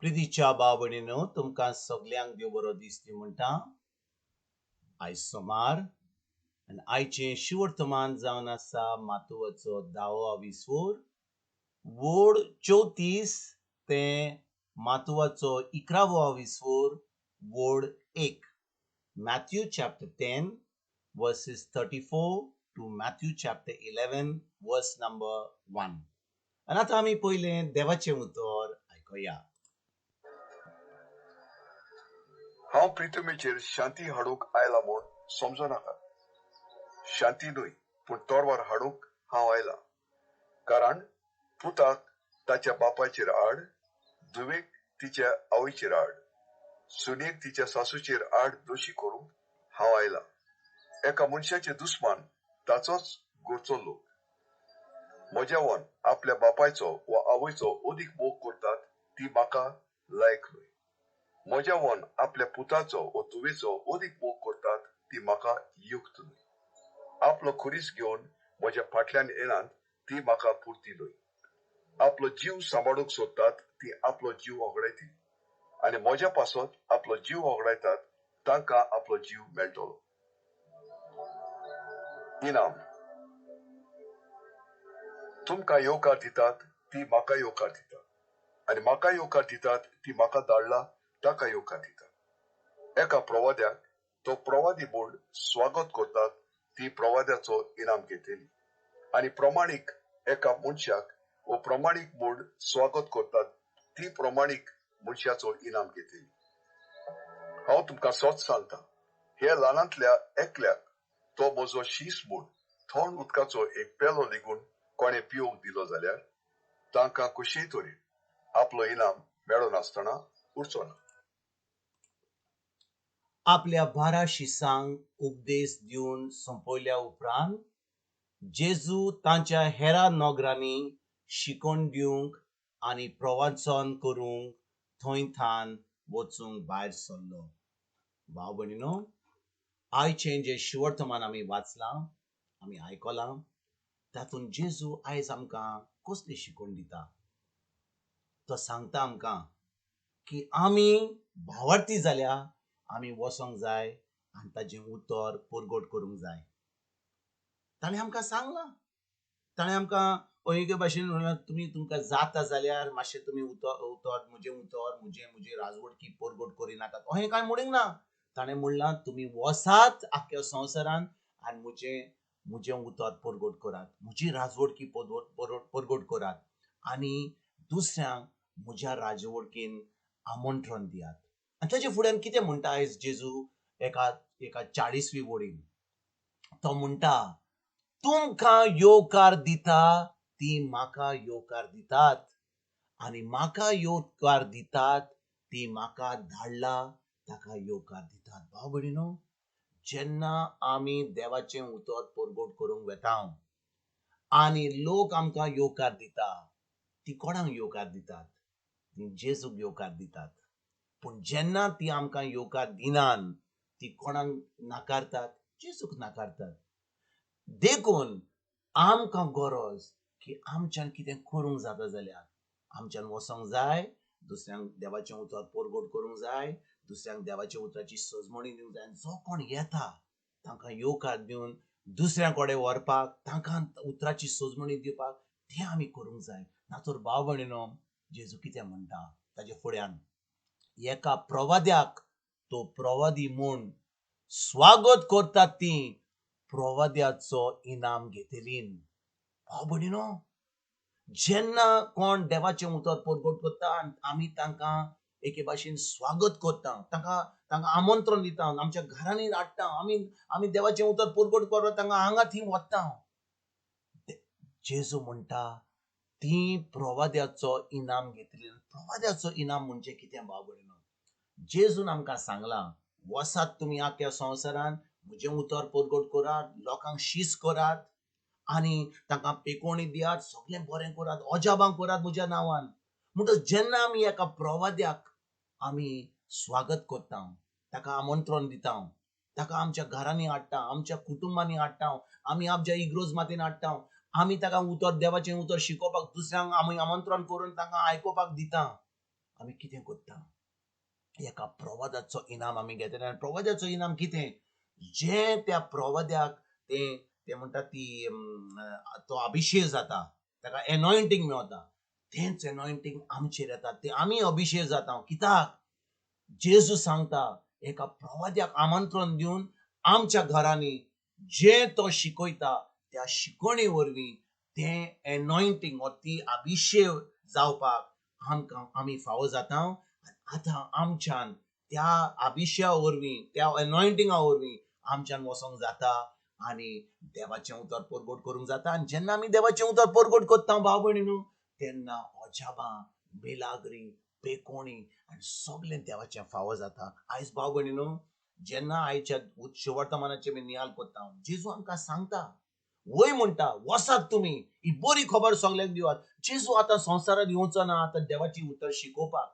प्रितीच्या भाव भयणीनो, तुमकां सगल्यांक देव बरो दीस दी म्हणटा. आयज सोमार आनी आयचें शिवर्तमान जावन आसा मातुवाचो धावो विसवोर वोड 34 ते मातुवाचो 11वो विसवोर वोड 1. Matthew chapter 10 verses 34 to Matthew chapter 11 verse number 1. आनी आतां आमी पयलें देवाचें उतर आयकुया. हांव प्रितमेचेर शांती हाडूंक आयला म्हूण समजो नाका. शांती न्हय पूण तोरवार हाडूंक हांव आयला. कारण पुताक ताच्या बापायचेर आड, धुवेक तिच्या आवयचेर आड, सुनेक तिच्या सासूचेर आड दोशी करूंक हांव आयला. एका मनशाचे दुस्मान ताचोच घरचो लोक. म्हज्या वन आपल्या बापायचो वा आवयचो अदीक मोग करतात ती म्हाका लायक न्हय. म्हज्या वन आपल्या पुताचो वा धुवेचो अदीक मोग करतात ती म्हाका युक्त न्हय. आपलो खुरीस घेवन म्हज्या फाटल्यान येनात ती म्हाका पुरती न्हय. आपलो जीव सांबाळूंक सोदतात ती आपलो जीव होगडायती आनी म्हज्या पासत आपलो जीव होगडायतात तांकां आपलो जीव मेळटलो. इनाम. तुमकां येवकार दितात ती म्हाका येवकार दितात आनी म्हाका येवकार दितात ती म्हाका धाडला ताका येवकार दितात. एका प्रवाद्याक तो प्रवादी म्हूण स्वागत करतात ती प्रवाद्याचो इनाम घेतली आनी प्रमाणीक एका मनशाक वो प्रमाणीक म्हूण स्वागत करतात ती प्रमाणीक मनशाचो इनाम घेतली. हांव तुमकां सत सांगता, हे ल्हानांतल्या एकल्याक तो म्हजो शीस म्हूण थंड उदकाचो एक पेलो लेगून कोणें पिवंक दिलो जाल्यार तांकां कशीय तरेन आपलो इनाम मेळनासतना उरचो ना. आपल्या 12 शिसांक उपदेश दिवन सोंपयल्या उपरांत जेजू तांच्या हेरा नगरांनी शिकोवन दिवंक आनी प्रवचन करूंक थंय थान वचूंक भायर सरलो. भाव भयणीनो, आयचें जें शिवर्तमान आमी वाचलां, आमी आयकलां, तातूंत जेजू आयज आमकां कसली शिकोवण दिता? तो सांगता आमकां की आमी भावार्थी जाल्या आमी वचोंक जाय आनी ताजें उतर परगट करूंक जाय. ताणें आमकां सांगलां, ताणें आमकां एके भाशेन म्हणलां, तुमी तुमकां जाता जाल्यार मातशें तुमी उतर उतर म्हजें उतर म्हजें म्हजें राजवटकी परगट करिनाकात अहें कांय म्हणूंक ना. ताणें म्हणलां तुमी वसात आख्ख्या संवसारान आनी म्हजें म्हजें उतर परगट करात, म्हजी राजवटकी परगट करात आनी दुसऱ्यांक म्हज्या राजवटकीन आमंत्रण दियात. आनी ताजे फुड्यान कितें म्हणटा आयज जेजू एका एका 40वी वडीन तो म्हणटा, तुमकां येवकार दिता ती म्हाका येवकार दितात आनी म्हाका येवकार दितात ती म्हाका धाडला ताका येवकार दितात. भाव भयणीनो, जेन्ना आमी देवाचें उतर परगट करूंक वेता आनी लोक आमकां येवकार दिता, ती कोणाक येवकार दितात? ती जेजूक येवकार दितात. पूण जेन्ना ती आमकां येवकार दिनान ती कोणाक नाकारतात? जेजूक नाकारतात. देखून आमकां गरज की आमच्यान कितें करूंक जाता जाल्यार आमच्यान वचोंक जाय, दुसऱ्यांक देवाचें उतर परगट करूंक जाय, दुसऱ्यांक देवाच्या उतराची सजमणी दिवंक जाय. जो कोण येता तांकां येवकार दिवन दुसऱ्यां कडेन व्हरपाक, तांकां उतराची सजमणी दिवपाक तें आमी करूंक जाय. ना तर भाव भयणीनो, जेजू कितें म्हणटा ताजे फुड्यान, एका प्रवाद्याक तो प्रवादी म्हूण स्वागत करतात ती प्रवाद्याचो इनाम घेतली. भाव भयणीनो, जेन्ना कोण देवाचें उतर परगट करता आनी आमी तांकां एके भाशेन स्वागत करता, तांकां तांकां आमंत्रण दिता, आमच्या घरांनी हाडटा, आमी आमी देवाचें उतर परगट करता, तांकां हांगा थंय वता. जेजू म्हणटा ती प्रवाद्याचो इनाम घेतली. प्रवाद्याचो इनाम म्हणजे कितें भाव भयणीनो? जेजून आमकां सांगलां, वसात तुमी आख्ख्या संवसारान म्हजें उतर परगट करात, लोकांक शीस करात आनी तांकां पेकोवणी दियात, सगळें बरें करात, अजाबां करात म्हज्या नांवान. म्हणटच जेन्ना आमी एका प्रवाद्याक आमी स्वागत करता, ताका आमंत्रण दिता, ताका आमच्या घरांनी हाडटा, आमच्या कुटुंबांनी हाडटा, आमी आमच्या इग्रोज मातेन हाडटा, आमी ताका उतर देवाचें उतर शिकोवपाक दुसऱ्यांक आमी आमंत्रण करून तांकां आयकुपाक दिता. आमी कितें करता? एका प्रवादाचो इनाम आमी घेतले. आनी प्रवादाचो इनाम कितें? जें त्या प्रवाद्याक तें ते म्हणटा ती तो अभिशेक जाता, ताका एनॉयंटींग मेवता, तेंच एनॉयंटींग आमचेर येता, ते आमी अभिशेक जाता. कित्याक जेजू सांगता एका प्रवाद्याक आमंत्रण दिवन आमच्या घरांनी जें तो शिकयता त्या शिकवणे वरवीं तें एनॉयंटींग वा ती अभिशेक जावपाक आमकां आमी फावो जाता. आतां आमच्यान त्या अभिशेका वरवीं, त्या एनॉयंटिंगा वरवीं आमच्यान वचोंक जाता आनी देवाचें उतर परगट करूंक जाता. आनी जेन्ना आमी देवाचें उतर परगट करता भाव भयणीनू, तेन्ना अजाबां, मिलाग्री, पेकोणी आनी सगळें देवाचें फावो जाता. आयज भाव भयणीनू, जेन्ना आयच्या शुवर्तमानाचें आमी नियाळ करता, जेजू आमकां सांगता, वय म्हणटा, वसात तुमी ही बरी खबर सगल्यांक दिवात. जेजू आतां संवसारांत येवचो ना आतां देवाची उतर शिकोवपाक,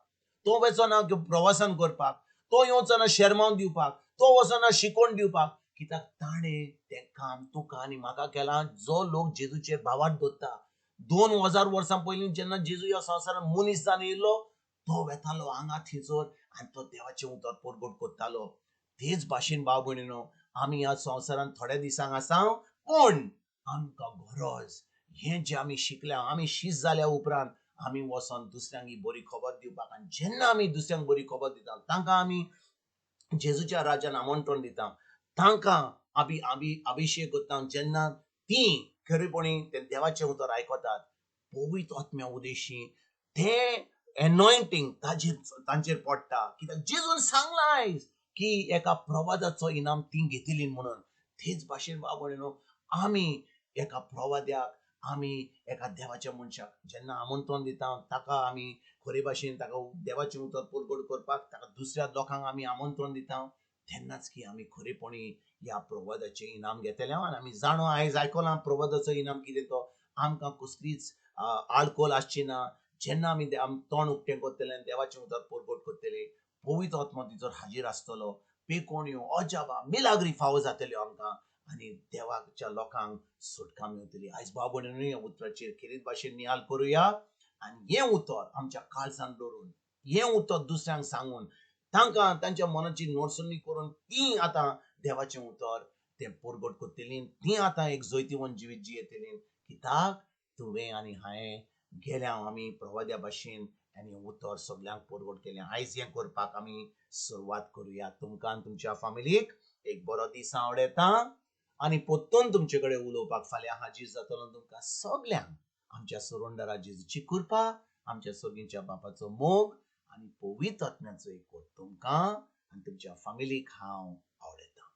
तो वचो ना प्रवासन करपाक, तो येवचो ना शेरमांव दिवपाक, तो वचना शिकोवन दिवपाक. कित्याक ताणें तें काम तुका आनी म्हाका केलां. जो लोक जेजूचेर भावार्थ दवरता, 2000 वर्सां पयलीं जेन्ना जेजू ह्या संवसारांत मनीस जावन येयल्लो, तो वेतालो हांगा थंयसर आनी तो देवाचें उतर परगट करतालो. तेच भाशेन भाव भयणीनो, आमी ह्या संवसारांत थोड्या दिसांक आसा, पूण आमकां गरज हें जें आमी शिकल्या, आमी शीस जाल्या उपरांत आमी वचोन दुसऱ्यांक ही बरी खबर दिवपाक. आनी जेन्ना आमी दुसऱ्यांक बरी खबर दिता, तांकां आमी जेजूच्या राज्यान आमंत्रण दिता, तांकां आमी आमी अभिशेक करता, जेन्ना ती खरेपणी ते देवाचें उतर आयकतात, पवित्र आत्म्या उदेशी तें एनॉयंटींग ताजेर तांचेर पडटा. कित्याक जेजून सांगलां आयज की एका प्रवादाचो इनाम ती घेतली म्हणून. तेच भाशेन बाबा न्हू, आमी एका प्रवाद्याक, आमी एका देवाच्या मनशाक जेन्ना आमंत्रण दिता, ताका आमी खरे भाशेन ताका देवाचें उतर परगट करपाक ताका दुसऱ्या लोकांक आमी आमंत्रण दिता, तेन्नाच की आमी खरेपणी ह्या प्रवादाचें इनाम घेतले. आनी आमी जाणो आयज आयकलां प्रवादाचो इनाम कितें तो, आमकां कसलीच आडकोल आसची ना. जेन्ना आमी तोंड उक्तें करतले आनी देवाचें उतर परगट करतले, पवित्र आत्मो तिचो हाजीर आसतलो, पेकोण्यो, अजाबां, मिलाग्री फावो जातल्यो आमकां आनी देवाच्या लोकांक सुटका मेवतली. आयज भाव भयणींनी ह्या उतराचेर खेरीत भाशेन नियाळ करुया आनी हें उतर आमच्या काळजान दवरून, हें उतर दुसऱ्यांक सांगून, तांकां तांच्या मनाची नोटसणी करून ती आतां देवाचें उतर तें परगट करतलीं, ती आतां एक जैतिवंत जिवीत जियेतलीं. कित्याक तुवें आनी हांवें गेल्या आमी प्रवाद्या भाशेन आनी उतर सगल्यांक परगट केलें. आयज हें करपाक आमी सुरवात करुया. तुमकां आनी तुमच्या फामिलीक एक बरो दीस आवडटा आनी परतून तुमचे कडेन उलोवपाक फाल्यां हाजीर जातलो. तुमकां सगल्यांक आमच्या सुरुंडरा जेजूची कृपा, आमच्या सर्गीच्या बापाचो मोग आनी पवित्र आत्म्याचो एकवट तुमकां आनी तुमच्या फामिलीक हांव आवडटा.